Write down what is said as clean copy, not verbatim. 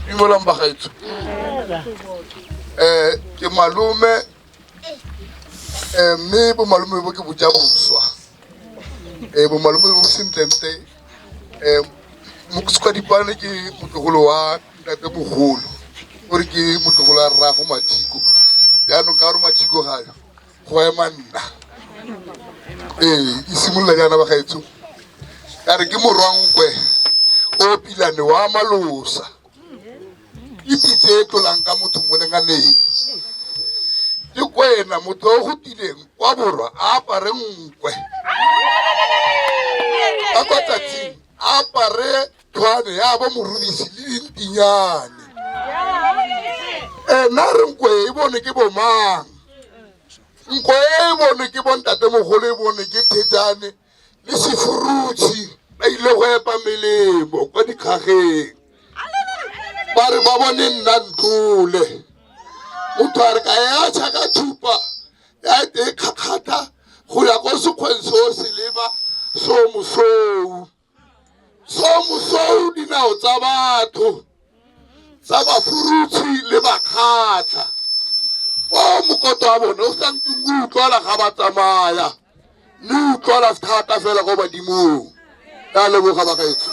Dumelang bagaetsho. Ke malome, mme bo malome bo ke boja boswa. Bo malome bo sentlentle, Mokwadipane ke motlogolo wa ntate mogolo, o re ke motlogolo wa rrago Machiko. Jaanong ka gore Machiko ga yo, go ema nna. Ee, ke simolola jaana bagaetsho. Ka re ke morwankwe o pilane wa malosa. Ke pitse e tlolang ka motho mo lenganeng. Ke kwena motho o go tileng kwa borwa a apare nkwe. Ka kwa tsatsing a apare thwane ya bo morubisi le dintinyane. Nna re nkwe e bone ke bomang? Nkwe e bone ke bontatemogolo, e bone ke Thejane le Sefurutshi, ba ile go epa melemo kwa dikgageng. Ba re ba bone nna ntlole. Motho a re ka ya tšha ka thupa ya e kgakgatha go ya ko sekgweng seo se leba so mosou. So mosou dinao tsa batho tsa bafurutshi le bakgatlha. O mokoto wa bone o sa ntseng o utlwala ga ba tsamaya, mme o utlwala thata fela ko badimong. Ka leboga bagaetsho.